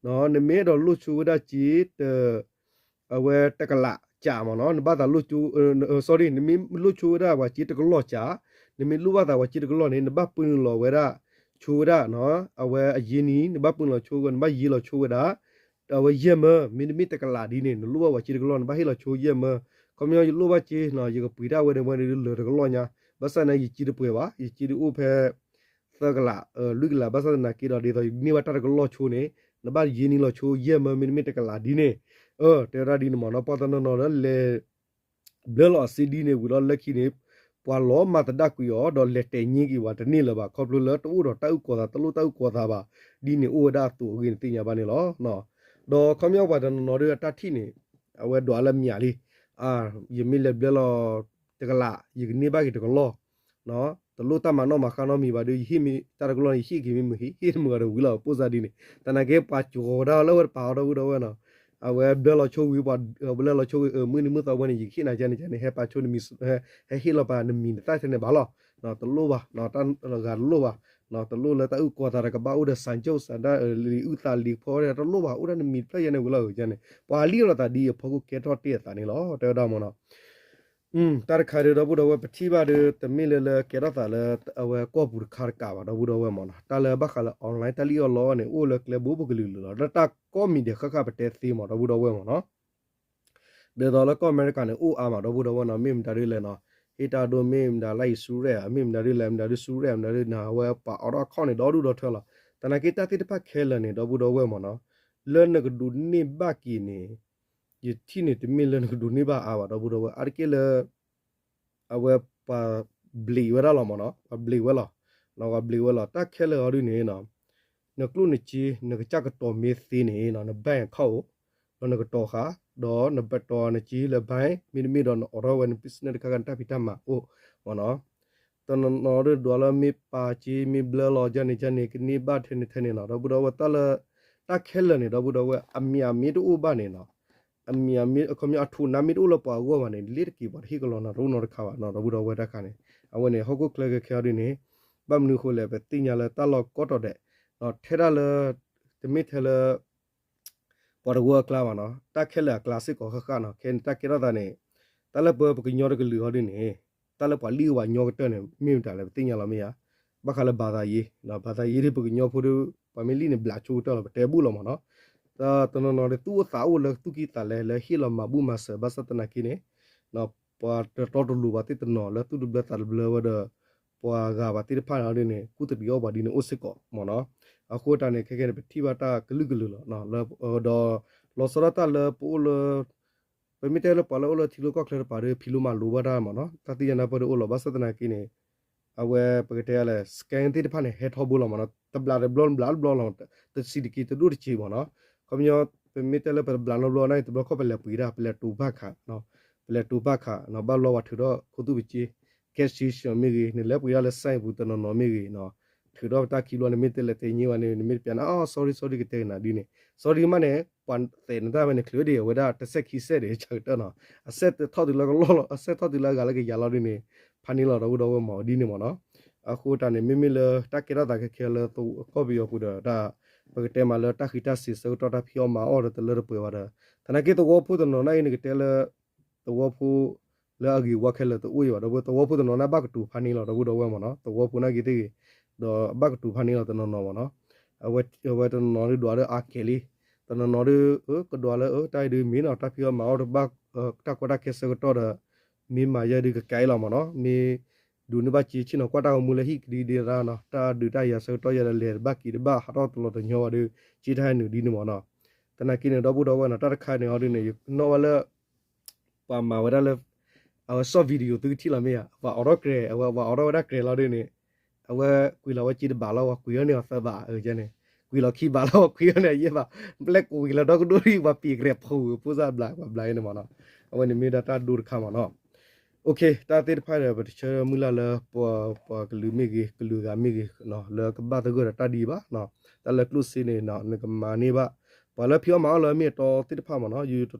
နမ့ၢ်အဲၣ်ဒိးလိၣ်ဆိဝဲဒၣ်စ့ အဝဲတကလးကးမ့ၢ်နီၤ နဘၣ်သးလိၣ်ဆိ sorry နမ့ၢ်လိၣ်ဆိဝဲဒၣ်ပှၤစ့တကလီၢ်ကး နမ့ၢ်လိၣ်ဘၣ်သးပှၤစ့တကလီၢ်န့ၣ် နဘၣ်ပၢနုာ်လီၤဝဲဒၣ် ဆိဝဲဒၣ် အဝဲအယ့ၢ်နံၤ နဘၣ်ပၢနုာ်လီၤဆိဝဲ နဘၣ်ယ့လီၤဆိဝဲဒၣ် အဝဲယဲၢ်မၢ မ့တမ့ၢ်တကလးဒ်န့ၣ် နလိၣ်ဘၣ်ပှၤစ့တကလီၢ် နဘၣ်ဟ့ၣ်လီၤဆိယဲၢ်မၢ. ခီပညီယလိၣ်ဘၣ်စ့ ယကပှ့ၤတၢ်ဝဲန့ၣ်ဝဲန့ၣ်လၢတကလီၢ်ညါ ဘၣ်ဆၣ်န့ၣ် ယစ့တပှဲၤဘၣ် ယစ့တအိၣ်ဖဲ သၢကလး လွံၢ်ကလး ဘၣ်ဆၣ်သနာ်က့ဒီး ဒ်သိးယန့ၢ်ဘၣ်တၢ်တကလီၢ်ဆိန့ၣ် နဘၣ်ယ့ၢ်နံၤလီၤဆိယဲၢ်မၢ မ့တမ့ၢ်တကလးဒ်န့ၣ် တဲဝဲဒၣ်ဒ်န့ၣ်မ့ၢ်နီၤ ပှၤတနီၤနီၤလၢလဲၤ ဘျၢလီၤအစ့ဒ်န့ၣ်ဝံၤလီၤလၢခံန့ၣ် ပှၤလီၤမၤသဒၣ်ကွံာ်အီၤ ဒီးလဲၤတဲာ်ညိကွံာ်ဝဲတန့ၢ်လၢၤဘၣ် ခီဖျိလၢတအိၣ်ဒီးတၢ်အုၣ်ကီၤသး တလိၣ်တၢ်အုၣ်ကီၤသးဘၣ် ဒ်န့ၣ်အိၣ်ဝဲဒၣ်အသိးအဂ့ၢ်န့ၣ်သ့ၣ်ညါဘၣ်န့ၣ်လီၤ. ဒီးခီပညီပှၤတနီၤနီၤဒီးအတၢ်ထံၣ်န့ၣ် အဝဲဒွးလၢမၠးလံ ယမ့ၢ်လဲၤဘျၢလီၤတကလး ယကန့ၢ်ဘၣ်က့ၤတကလီၢ် တလိၣ်တၢ်မၤနီၣ်မၤဃါနီတမံၤဘၣ်ဒီး ယဟ့ၣ်မ့ၢ်တၢ်တကလီၢ်န့ၣ် ယဟ့ၣ်က့ၤမ့ၢ်မုာ်ဟ့ၣ် ဟ့ၣ်တမုာ်ဂီၤဒီးဝံၤလီၤ ပိၢ်စၢ်ဒ်န့ၣ် သနာ်က့ပှၤကီၤဒၣ်လၢဝဲတပာ်အီၤဒီပုၢ်ဒီဝဲၢ်နီၤ အဝဲဘျၢလီၤဆိဝံၤ ပှၤဘျၢလီၤဆိဝံၤ မုၢ်နံၤမုၢ်သီဝဲန့ၣ် ယကဟ့ၣ်နၤကန့ၣ်ကန့ၣ် ဟဲပာ်ဆိနမံၤ ဟဲဟ့ၣ်လီၤပာ်နမံၤနသၣ်ထဲန့ၣ်ဘၣ်လီၤ တလိၣ်ဘၣ် တၢ်ဂၤတလိၣ်ဘၣ် တလိၣ်လၢတၢ်အုၣ်ကီၤသးတကဘၣ်အိၣ်ဒီး စၣ်ကၠိၣ်စၣ်ဒၣ် လံာ်အုၣ်သးလံာ်ဖီတလိၣ်ဘၣ် အိၣ်ဒၣ်နမံၤတဖျၢၣ်ယဲန့ၣ်ဝံၤလီၤ ကန့ၣ် ပှၤလံၣ်လီၤသးဒ်အဖီခိၣ်ကဲထီၣ်တ့ၢ်အသးန့ၣ်လီၤ တဲဝဲဒၣ်မ့ၢ်နီၤ တၢ်တခါဒီး ဒီပုၢ်ဒီဝဲၢ် ပထံၣ်ဘၣ်ဒီး တမ့ၢ်လၢလၢကဲထီၣ်သးလၢ အဝဲကီၢ်ပူၤတခါတကးဘၣ် ဒီပုၢ်ဒီဝဲၢ်မ့ၢ်နီၤ တၢ်လၢဘၣ်ဃးလၢ online တၢ်လံၣ်အီၣ်လီအီၣ်န့ၣ် အိၣ်လၢကျဲဘိပကလုာ်ကလုာ်လီၤ လၢတၢ်ကိးမံၤဒဲးဃၣ်ဃၣ်ပတဲသ့မ့ၢ် ဒီပုၢ်ဒီဝဲၢ်မ့ၢ်နီၤ ဒ်သိးလၢကီၢ်အမဲရကၤန့ၣ် အိၣ်အါမး ဒီပုၢ်ဒီဝဲၢ်နီၤ မ့ၢ်မတၤဒ်လဲၣ်နီၤ ဟ့ၣ်တၢ်ဒိ မ့ၢ်မတၤလၢယဆူရဲၣ် မ့ၢ်မတၤဒ်လဲၣ် မတၤဒ်ဆူရဲၣ် မတၤဒ်နၤ အဝဲပှၤအိးထီၣ်အခီၣ်န့ၣ် ဒီဒူၣ်ဒီထၢလီၤ သနာ်က့တၢ်သ့ၣ်တဖၣ်ခဲလၢာ်န့ၣ် ဒီပုၢ်ဒီဝဲၢ်မ့ၢ်နီၤ လၢနကဒိးန့ၢ်ဘၣ်က့ၤန့ၣ် ယထံၣ်န့ၣ် တမ့ၢ်လၢနကဒိးန့ၢ်ဘၣ်အါဘၣ် ဒီပုၢ်ဒီဝဲၢ် အါတက့ၢ်လၢ အဝဲပှၤဘျံးဝဲဒၣ်လီၤမ့ၢ်နီၤ ပှၤဘျံးဝဲလီၤ ပှၤဘျံးဝဲလီၤ တၢ်ခဲလၢာ်အီၤဒ်န့ၣ် နကျိၣ်နစ့ နကစၢ်ကတီၤမ့ၢ်သ့န့ၣ် န bank account အိၣ် ဒီးနကတီၤဃာ် ဒီးနကတီၤနစ့လၢ bank မ့တမ့ၢ်ဒီးနအိးထီၣ်ဝဲန business တခါခါ နတၢ်ဖံးတၢ်မၤအိၣ်မ့ၢ်နီၤ တနီၤနီၤဒ်ဒွးလၢမ့ၢ်ပာ်စ့မ့ၢ်ဘျၢလီၤ ကန့ၣ်ကန့ၣ် ကန့ၢ်ဘၣ်ထဲန့ၣ်ထဲန့ၣ်နီၤ ဒီပုၢ်ဒီဝဲၢ် တၢ်လၢ တၢ်ခဲလၢာ်န့ၣ် ဒီပုၢ်ဒီဝဲၢ် အမံၤအမ့ၢ်တအိၣ်ဘၣ်န့ၣ်နီၤ အမံၤအမ့ၢ် အခီပညီအထူးအနါမ့ၢ်တအိၣ်လၢပှၤအဂီၢ်ဘၣ်န့ၣ် လ့တက့ၤပှၤတဟ့ၣ်ကလီၤနၤတအိၣ်နီတခါဘၣ်နီၤ ဒီပုၢ်ဒီဝဲၢ်တၢ်ခါန့ၣ် အဝဲန့ၣ် ဟီၣ်ခိၣ်ချၢခဲခဲအီၤဒ်န့ၣ် ဘၣ်မနုၤအဃိလဲၣ် ပသ့ၣ်ညါလၢတၢ်လီၢ်ကိးတီၤဒဲး ထဲဒၣ်လၢ တမ့ၢ်ထဲလၢ ပှၤတဝၢအကျါဘၣ်နီၤ တၢ်ခဲလၢာ်အကျါစ့ၢ်ကီးဃၣ်ဃၣ်နီၤ ခဲန့ၣ်တၢ်ကဲထီၣ်သးန့ၣ် တၢ်လၢပပကညီတကလုာ်အီၤဒ်န့ၣ် တၢ်လၢပှၤလံၣ်ဝဲညီကတၢၢ်န့ၣ် မ့ၢ်မတၤလဲၣ် ပသ့ၣ်ညါလီၤမ့ၢ်ဧါ ဘၣ်ဃးလၢ ဘာသာရေး ဘာသာရေး ဒ်ပကညီဖိဒီး ပှၤမ့ၢ်လံၣ်န့ၣ် ဘျးဆိကတၢၢ်လီၤ ပတဲဘူၣ်လီၤမ့ၢ်နီၤ တနီၤနီၤဒီးသူၣ်အိၣ်သးအိၣ်လၢသူၣ်ကံၢ်သးလဲ လၢဟ့ၣ်လီၤမၤဘူၣ်မၤစၢၤ ဘၣ်ဆၣ်သနာ်က့န့ၣ် ပှၤတတီတလိၤဘၣ်သ့ၣ်တနီၤလၢသူၣ်တဘျၢသးတဘျၢဝဲဒီး ပှၤဂၤဘၣ်သ့ၣ်တဖၣ်န့ၣ်ဒ်န့ၣ် ကူၣ်သဒံးအီၣ်ပှၤဒ်န့ၣ်အိၣ်စ့ၢ်ကီးမ့ၢ်နီၤ အဃိတၢ်န့ၣ် ခဲခဲန့ၣ် ပထံၣ်ဘၣ်တၢ်ကလုာ်ကလုာ်လီၤ ဒီး လီၤဆီဒၣ်တၢ်လၢပအိၣ်လၢ ပမ့ၢ်တဲလၢပှၤလၢအိၣ်လၢထံလီၢ်ကီၢ်ချၢတပၤဒီး ဖံးလိမၤလိဘၣ်တၢ်မ့ၢ်နီၤ တၢ်သ့ၣ်ညါနၢ်ပၢၢ်ဒီးအိၣ်လီၤ ဘၣ်ဆၣ်သနာ်က့န့ၣ် အဝဲပကတဲလဲၣ် scam သ့ၣ်တဖၣ်န့ၣ် ဟဲထီဘိလီၤမ့ၢ်နီၤ တဘျီတဘျီ ဘျီတဘျီလီၤ တဆံးတက့ၢ်တဒိၣ်တဆံးမ့ၢ်နီၤ ခီပညီ ပမ့ၢ်တဲလၢပတဘျီနီတဘျီန့ၣ် တဘျီခီၣ်ပလဲၤပှ့ၤတၢ် ပလဲၤတိာ်ဘၣ်ခး ပလဲၤတိာ်ဘၣ်ခး ဘၣ်ဘျီပှၤထုးထီၣ်ခိၣ်သူၣ်ပစ့ cash မ့ၢ်ဂ့ၤ နလဲၤပှ့ၤတၢ်လၢ site ပူၤတနီၤနီၤမ့ၢ်ဂ့ၤ ထုးထီၣ်ပတၢ်ခံဘျီန့ၣ် မ့ၢ်တဲလဲၤတဲညိဝဲန့ၣ် နမ့ၢ်တပျးန့ၣ် အ sorry sorry ကတဲကနၤဒ်န့ၣ် sorry မးန့ၣ် ပှၤသဲးနတၢ်ဝဲန့ၣ် ချုးဒံးအဝဲဒၣ်တစဲးခံစဲးဒံးဆၢကတၢၢ်နီၤ အစဲးထီၣ်တုၤလၢကလီၢ်လီၤ အစဲးထီၣ်တုၤလၢအဂၤလၢကယၤလီၤဒ်န့ၣ် ဖးန့ၢ်လီၤဒီပုၢ်ဒီဝဲၢ်မ့ၢ်ဒ်န့ၣ်မ့ၢ်နီၤ အဃိတၢ်န့ၣ် မ့မ့ၢ်လၢတၢ်ကဲထီၣ်သးခဲခဲလၢကီၢ်ပယီၤပူၤဒီးတၢ် ပကတဲမးလၢတၢ်ဃံးတၢ်စ့ၤဆၢကတီၢ်တၢ်ဖံးအီၣ်မၤအီၣ်ဒီးတလၢတပှဲၤဘၣ်ဒီး သနာ်က့သဝီဖိတနီၤနာ်အံၤ နကတဲလၢ သဝီဖိ လၢအဂ့ၤဝါခဲလၢာ်တအိၣ်အံၤဘၣ် ဒီပုၢ် သဝီဖိတနီၤန့ၣ်ဘၣ်ကတိၤဖးန့ၢ်လီၤ ဒီပုၢ်ဒီဝဲၢ်မ့ၢ်နီၤ သဝီဖိနာ်က့သ့ၣ်ဂ့ၤ ဒီးဘၣ်ကတိၤဖးန့ၢ်လီၤတနီၤနီၤမ့ၢ်နီၤ အဝဲတနီၤနီၤဒုးဒွးလၢအါကဲၤလံ တနီၤနီၤဒုး ကဒွးလၢ တၢ်အံၤဒုးမ့ၢ်နီၤ တၢ်ဖံးအီၣ်မၤအီၣ်တဘၣ် တၢ်ကီတၢ်ခဲဆၢကတီၢ်ဒီး မ့ၢ်မၤယဲဒုးကကဲအံၤလီၤမ့ၢ်နီၤ မ့ၢ်ဒိးန့ၢ်ဘၣ်စ့ဆ့ၣ်နီၤကွၢ်တၢ်ဂီၤမူလၢဟံၣ်ကဒံကဒံရၣ်နီၤ တၢ်ဒုးတၢ်ယၤဆၢကတီၢ်ယဲဒီးလဲၤတဘၣ်က့ၤတဘၣ် ဟးထီၣ်တလီၤတညီဘၣ်ဒီး က့တၢ်ဟဲနုာ်ဒ်န့ၣ်မ့ၢ်နီၤ သနာ်က့န့ၣ် ဒီပုၢ်ဒီဝဲၢ်နီၤ တၢ်တခါန့ၣ်အီၤဒ်န့ၣ် ယနီၣ်ဝဲလၢ ပှၤမၤဝဲဒၣ်လၢ အဝဲ short video သုကထံၣ်လီၤမ့ၢ်ဧါ ပှၤအိးထီၣ်ကြဲး အဝဲပှၤအိးထီၣ်ဝဲဒၣ်ကြဲးလီၤဒ်န့ၣ် အဝဲကွံာ်လီၤဝဲစ့တဘးလီၤ ပှၤကွံာ်အီၤန့ၣ်အီၤသၢဘး အန့ၣ် ကွံာ်လီၤခံဘးလီၤ ပှၤကွံာ်အီၤန့ၣ်အယဲၢ်ဘး ပျဲၢ်ကွံာ်လီၤဒီကဒိၣ်ဒံး ပှၤပံာ်ကြဲးဖိဝဲ ဖိစၢ်ဘျး ပှၤဘျးအံၤန့ၣ်မ့ၢ်နီၤ အဝဲန့ၣ်မ့ၢ်ဒၣ်တၢ်ဒိတခါမ့ၢ်နီၤ တၢ်သ့ၣ်တဖၣ်ဒီး ပတဆၢမုၢ်လၢ်လၢ ပှၤကလုာ်မ့ၢ်ဂ့ၤ ကလုာ်ဂၤမ့ၢ်ဂ့ၤ လၢကဘၣ်သဂၢၢ်ဒီးတၢ်ဒ်အံၤဘၣ် တၢ်လၢကျိၣ်စ့န့ၣ် နကမၤန့ၢ်ဘၣ် ပှၤလၢဖံးအီၣ်မၤအီၣ်လၢမ့ၢ်အတီသ့ၣ်တဖၣ်မ့ၢ်နီၤ ယူယူတီ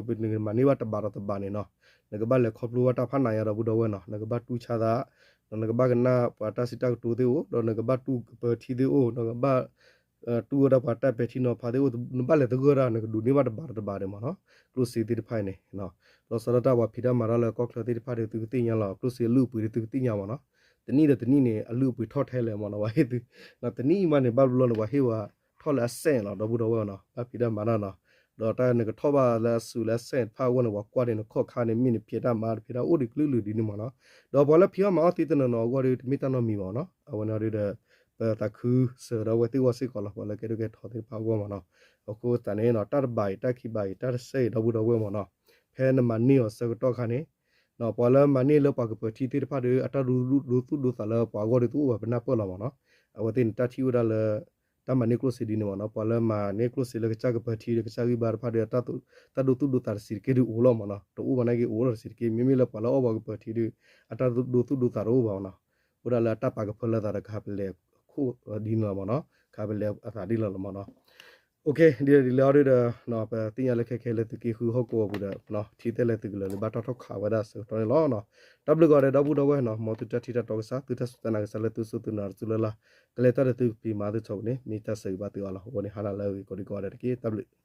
တီ နကမၤန့ၢ်ဘၣ်တဘးဒီးတဘးန့ၣ်နီၤ နကဘၣ်လဲၤခီဖျိဘၣ်တၢ်ဖးနးယါ ဒီပုၢ်ဒီဝဲၢ်နီၤ နကဘၣ်တူၢ်ဆါသး နကဘၣ်ကနၣ်ပှၤတၢ်စံးတၢ်ကတိၤသ့ၣ်အိၣ် ဒီးနကဘၣ်တူၢ်ကပၢၤထံသ့ၣ်အိၣ် နကဘၣ် တူၢ်ဝဲဒၣ်ပှၤတၢ်ပဲာ်ထံနီၤဖးသ့ၣ်အိၣ် နဘၣ်လဲၤသဂၢၢ်ဒၣ် နကဒိးန့ၢ်ဘၣ်တဘးဒီးတဘးန့ၣ်မ့ၢ်နီၤ ကျိၣ်စ့သ့ၣ်တဖၣ်အံၤန့ၣ် လီၤဆီဒၣ်တၢ်ပှၤဖံးတၢ်မၤတၢ်လၢကီၢ်ချၢသ့ၣ်တဖၣ်ဒီး သုကသ့ၣ်ညါလီၤ ကျိၣ်စ့အလုၢ်အပှ့ၤဒီးသုကသ့ၣ်ညါမ့ၢ်နီၤ တနံၣ်ဒီးတနံၣ်န့ၣ် အလုၢ်အပှ့ၤထီၣ်ထဲလဲၣ်မ့ၢ်နီၤ ပှၤဟ့ၣ်သု တနံၣ်မးန့ၣ် ဘၣ်တဘျီန့ၣ် ပှၤဟ့ၣ်ဝဲထီၣ်လၢအစဲးလီၤ ဒီပုၢ်ဒီဝဲၢ်နီၤ ဘၣ်ဖံးတၢ်မၤတၢ်နီၤ ဒီးတၢ်နကထီၣ်ဘၣ်လၢအစုလၢအစဲးတဖၣ်အဂီၢ်န့ၣ် ပှၤကွၢ်န့ၣ် နခီၣ်ခါန့ၣ် မ့ၢ်နဖံးတၢ်မၤတဖံးတၢ်အိၣ်ဒံးကလုာ်ကလုာ်ဒ်န့ၣ်မ့ၢ်နီၤ ဒီးပှၤလၢဖံးအီၣ်မၤအီၣ်သ့တနီၤနီၤအဂီၢ်ဒီး တမ့ၢ်တၢ်နီတမံၤဘၣ်နီၤ အဝဲန့ၣ်ဒီး ပသးခုစၢၤဒီးအဝဲသ့ၣ်အဂီၢ်စ့ၢ်ကီးလီၤ ပှၤလၢကဲဒိၣ်ကဲထီသ့ၣ်တဖၣ်အဂီၢ်မ့ၢ်နီၤ အဃိသတးန့ၣ်နီၤ တၢ်တဘးအံၤ တၢ်ခံဘးအံၤ တၢ်တစဲးအံၤ ဒီပုၢ်ဒီဝဲၢ်မ့ၢ်နီၤ ဖဲနမၤန့ၢ်အီၤဆၢကတီၢ်ခါန့ၣ် ပှၤလၢမၤန့ၢ်လၢပှၤကပၢၤထံသ့ၣ်တဖၣ်ဒီး အတၢ်ဒိသူၣ်ဒိသးလၢပှၤအဂီၢ်ဒီးတအိၣ်ဘၣ် ပနၢ်ပၢၢ်လီၤမ့ၢ်နီၤ. အဝဲသ့ၣ်န့ၣ် တၢ်ထံၣ်အိၣ်ဒၣ်လၢ တၢ်မၤန့ၢ်ကျိၣ်စ့ဒ်န့ၣ်မ့ၢ်နီၤ. ပှၤလၢမၤန့ၢ်ကျိၣ်စ့လၢကစၢ်ကပၢၤထံဒီးကစၢ်ဂံၢ်ဘါတဖၣ်ဒီး တၢ်ဒိသူၣ်ဒိသးတစဲးတက့ၢ်ဒုးအိၣ်လီၤမ့ၢ်နီၤ. တအိၣ်ဘၣ်နာ်က့ အိၣ်လီၤတစဲးတက့ၢ်. မ့မ့ၢ်လၢပှၤလၢအီၣ်ပှၤကပၢၤထံဒီး အတၢ်ဒိသူၣ်ဒိသးတအိၣ်ဘၣ်မ့ၢ်နီၤ. အိၣ်ဒၣ်လၢအတၢ်ပာ်ကဖၢလၢသးဒီးကဟးပလဲၤခိၣ်ဒ်န့ၣ်လီၤမ့ၢ်နီၤ. ကဟးပလဲၤအသးဒ်လီၤလီၤမ့ၢ်နီၤ. ဒ်လဲၣ်ဒ်လဲၣ်အီၤဒီး ပသ့ၣ်ညါလၢခဲခဲလၢာ်သုးက့ဃုဟီၣ်ကဝီၤပူၤဒီး ထံသဲလဲၤသုးကလၢၤလၢဘၣ်တၢ်ထီၣ်ခးဝဲဒၣ်ဆၢကတီၢ်န့ၣ်လီၤ. တၢ်ဘျုးကိးဂၤဒဲး ဒီပုၢ်ဒီဝဲၢ်နီၤ, မ်သုတၢ်ထံၣ်တၢ်တီကစၢ် သုတၢ်စူၢ်တၢ်နာ်ကစၢ်လၢသုစိသုနၤတစူၢ်လၢ်လၢ် ကလဲၤတၢ်ဒီးသုကဖံးမၤသုထီၣ်ပူၤန့ၣ် မ့ၢ်တၢ်ဆၢဂ့ၤဘၣ်သုအီၤလီၤ. အဃိန့ၣ် ဟါနၤလၢအဂ့ၤ ကိးဒံကိးဂၤဒဲးတက့ၢ်. တၢ်ဘျုး